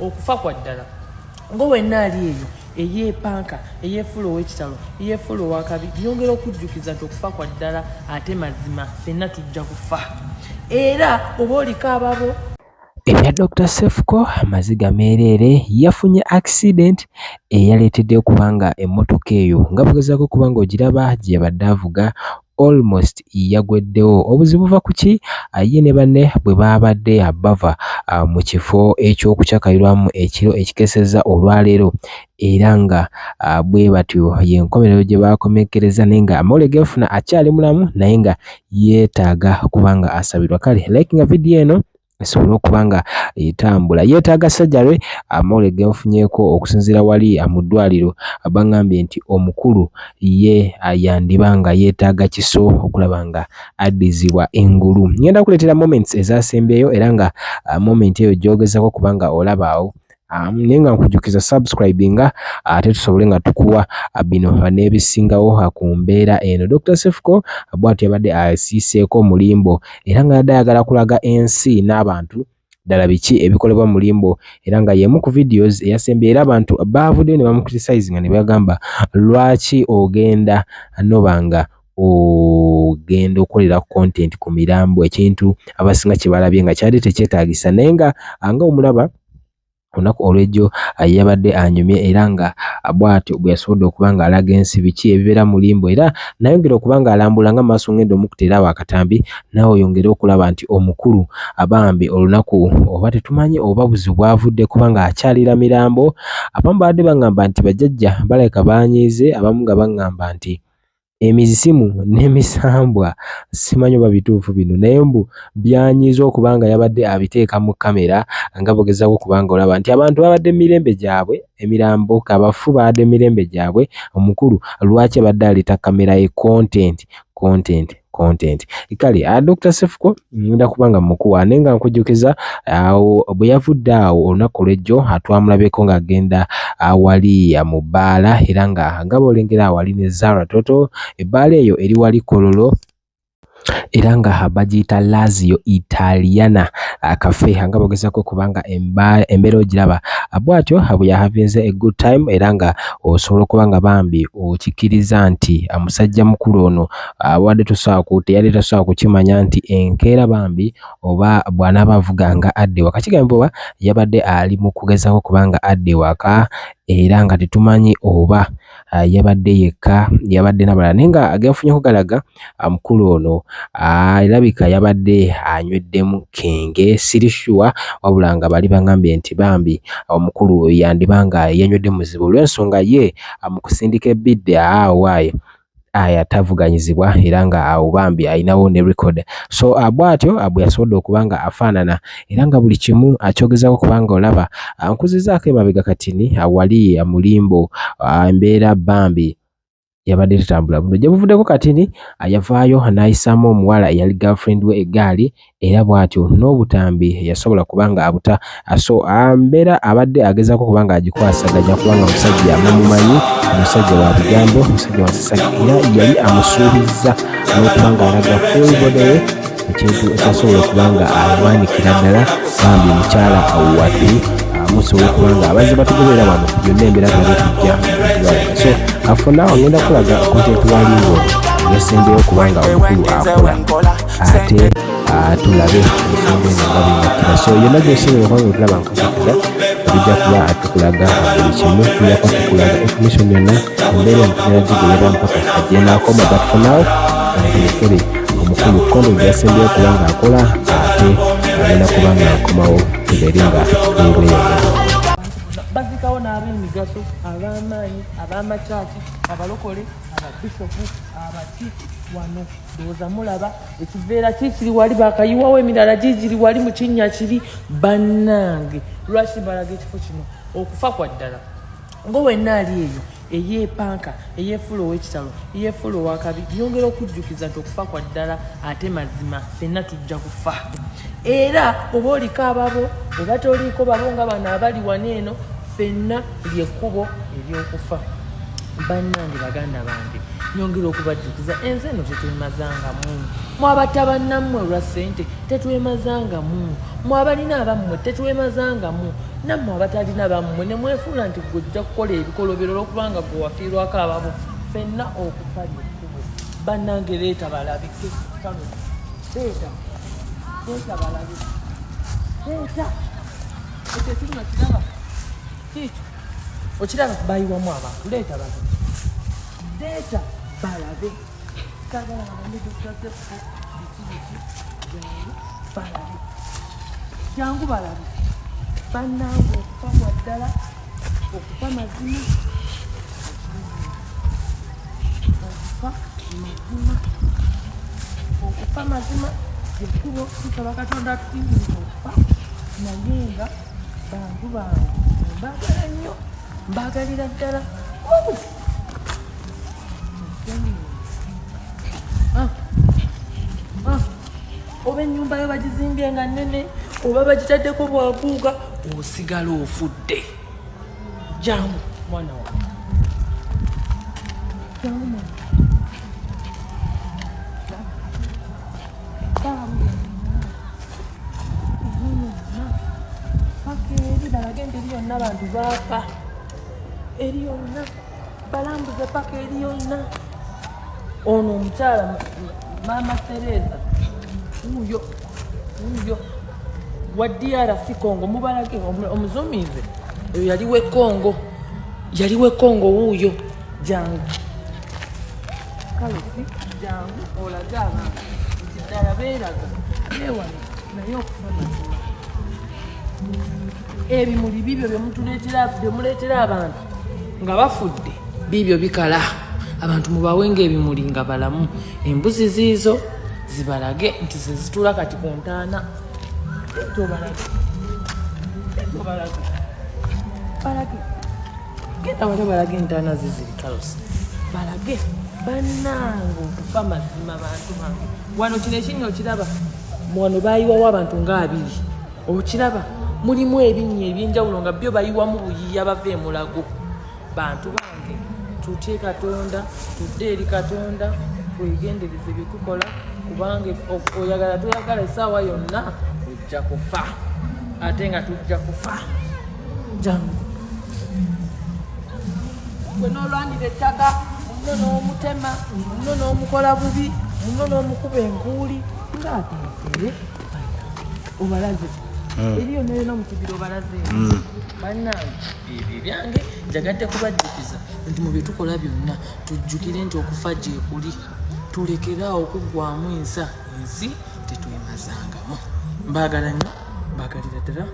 Okufa kwa ddala. Ngo wenna ali eyo eyeepanka, eyeefuula ow'ekitalo, eyeefuula ow'akabi, nyongera okujjukiza nti okufa kwa ddala ate mazima, ffenna tujja kufa. Era oba oliko ababo. Ebya Dokita Cephco maziga meereere, yafunye accident eyaleetedde okuba nga emmotoka eyo nga bw'ogezaako okuba ng'ogiraba gye yabadde avuga almost yagweddewo. Obuzibu buva ku ki? Ye ne banne bwe baabadde bava mu kifo eky'okucakalirwamu ekiro ekikeesezza olwaleero era nga bwe batyo y'enkomerero gye baakomekkerezza naye nga amawulire ge nfuna akyali mulamu naye nga yeetaaga kuba nga asabirwa. Kale likinga vidiyo eno esobole okuba nga etambula. Yeetaaga surgery. Amawulire ge nfunyeeko okusinziira wali mu ddwaliro bangambye nti omukulu ye yandiba nga yeetaaga kiso okulaba nga addizibwa engulu. Ngenda kuleetera moments ezasembyeyo era nga moment eyo gy'ogezaako okuba nga olaba awo naye nga nkujukiza subscribinga ate tusobole nga tukuwa bino n'ebisingawo ku mbeera eno. Dr. Cephco bw'atyo yabadde asiiseeko mulimbo era nga yadde ayagala kulaga ensi n'abantu ddala biki ebikolebwa mu limbo era nga y'emu ku videos eyasembye era abantu baavuddeyo ne bamucriticizinga ne bagamba lwaki ogenda noba nga ogenda okolera content ku mirambo, ekintu abasinga kye balabye nga kyali tekyetaagisa. Naye nga nga omulaba olunaku olw'ejjo yabadde anyumye era nga bw'atyo bwe yasobodde okuba ng'alaga ensi biki ebibeera mu limbo era nayongera okuba ng'alambula nga maaso ngenda omukuteera awo akatambi naawe oyongere okulaba nti omukulu abambi olunaku oba tetumanyi oba buzibu bwavudde kuba ng'akyalira mirambo. Abamu babadde baŋŋamba nti bajjajja balabika baanyiize, abamu nga baŋŋamba nti emizimu n'emisambwa, simanyi oba bituufu bino, naye mbu byanyiiza okuba nga yabadde abiteeka mu kkamera nga bw'ogezaako okuba nga olaba nti abantu babadde mu mirembe gyabwe, emirambo abafu babadde mu mirembe gyabwe, omukulu lwaki abadde aleeta kkamera ye? Content, content, content. Kale Dr. Cephco ngenda kuba nga mukuwa, naye nga nkujjukiza awo bwe yavudde awo olunaku olw'ejjo twamulabyeko ng'agenda awali mu bbaala era nga nga bw'olengera awo ali ne Zara Toto. Ebbaala eyo eri wali Kololo era nga bagiyita Lazio Italiana Cafe nga bw'ogezaako okuba nga embeera ogiraba. Bw'atyo bwe yahavinze a good time era nga osobola okuba nga bambi okikkiriza nti musajja mukulu ono wadde tosobola teyali tasobola kukimanya nti enkeera bambi oba bw'anaaba avuga nga adda ewaka. Kigambibwa yabadde ali mu kugezaako okuba nga adda ewaka era nga tetumanyi oba yabadde yekka, yabadde n'abalala, naye nga genfunyeeko galaga mukulu ono alabika yabadde anyweddemu kenge, siri sure, wabula nga bali baŋŋambye nti bambi omukulu yandiba nga yanywedde muzibu olw'ensonga ye mu kusindika ebidde owaaye aya tavuganyizibwa era nga awo bambi alinawo ne record. So bw'atyo bwe yasobodde okuba nga afaanana era nga buli kimu akyogezaako okuba nga olaba. Nkuzizaako emabega katini wali mu limbo, embeera bambi yabadde tetambula bulungi. Gye buvuddeko katini yavaayo n'ayisaamu omuwala eyali girlfriend we eggaali era bw'atyo n'obutambi yasobola kuba nga abuta. So mbeera abadde agezaako kuba nga agikwasaganya kubanga musajja mumumanyi, musajja wa bigambo, musajja wa sasage era yali amusuubizza n'okuba nga alaga full body we, ekintu ekyasobola okuba nga alwanikira ddala bambi mukyala wattu. Musobola okuba nga abazze batugoberera wano yonna embeera tubadde tujja. So for now ngenda kulaga content wa limbo yasembeyo okuba nga omukulu akola ate tulabe ensonga eno nga bwengakira. So yonna gyosinga okuba nga otulaba, nkujukiza tujja kuba tukulaga buli kimu, tujja kuba tukulaga information yonna. Embeera eno tugenda gigoberera mpaka gyenaakoma, but for now tulekere omukulu content gyasembyeyo okuba nga akola ate agenda kuba nga akomawo tubeere nga tubeeyongera. Bazikawo n'ab'emigaso, ab'amaanyi, ab'amakyaki, abalokole, ababishopu, abaki. Wano ndowooza mulaba ekiveera kikiri wali bakayiwawo, emirala gigiri wali mu kinnya kiri. Bannange, lwaki mbalaga ekifo kino? Okufa kwa ddala. Ngo wenna ali eyo eyeepanka, eyeefuula ow'ekitalo, eyeefuula ow'akabi, nyongera okujjukiza nti okufa kwa ddala ate mazima, ffenna tujja kufa. Era oba oliko ababo oba toliiko babo nga bano abali wano eno, ffenna lyekkubo ery'okufa. Bannange, baganda bange, nyongera okubajjukiza, ensi eno tetwemazangamu. Mwabatta bannammwe olwa ssente, tetwemazangamu. Mwabalina abammwe, tetwemazangamu. Nammwe abatalina bammwe ne mwefuula nti gwe ojja kukola ebikolobero olwokubanga gwe wafiirwako ababo, ffenna okufa lyekkubo. Bannange leeta balabike. Leeta, leeta balabe, leeta ekyo ekyuma kiraba kiikyo okiraba, bayiwamu abantu. Leeta balabe, leeta balabe. Saagala bagambe Dokita Sefo biki biki. Jangu balabe, jangu balabe. Bannange, okufa kwa ddala, okufa mazima, okufa mazima, okufa mazima ekkubo. Tusaba Katonda atusinziriza okufa, naye nga bantu bange mbaagala nnyo, mbaagalira ddala. Ah. Ah. Oba ennyumba yo bagizimbye nga nnene, oba bagitaddeko bwaguuga, osigala ofudde. Jangu mwana wange, jangu mwana. Paka eri balage nti eri yonna abantu baafa, eri yonna balambuze paka eri yonna. Ono omukyala Maama Tereza wuuyo, wuuyo wa DRC Congo, mubalage omuzuminze oyo yali we Congo, yali we Congo wuuyo. Jangu Kalosi, jangu olage abantu nti ddala beeraga beewano, naye okufa mazima. Ebimuli bibyo byemuleetera abantu nga bafudde, biibyo bikala. Abantu mubawe ngaebimuli nga balamu. Embuzi ziizo zibalage nti zezituula kati ku ntaana. Tobalage, tobalage, balage, genda wali balage entaana ziziri. Kalos, balage. Bannange, okufa mazima. Bantu bange, wano kino ekinnya okiraba, wano bayiwawo abantu nga 20. Okiraba, mulimu ebinnya ebyenjawulo nga byo bayiwamu buyiya bava emulago. Bantu bange, tutye Katonda, tudde eri Katonda, twegendereze bye tukola, kubanga oyagala toyagala, essaawa yonna ojja kufa, ate nga tujja kufa. Jangu gwe n'olwanira ettaka, munno n'omutema, munno n'omukola bubi, munno n'omukuba enkuuli ng'ateefere. Obalaze eri yonna yonna mu kibira, obalaze. Bannange, ebyo ebyange njagadde kubajjukiza nti mu bye tukola byonna tujjukire nti okufa gyekuli. Tulekeraawo okuggwamu ensa, ensi tetwemazangamu. Mbaagala nnyo, mbaagalira ddala.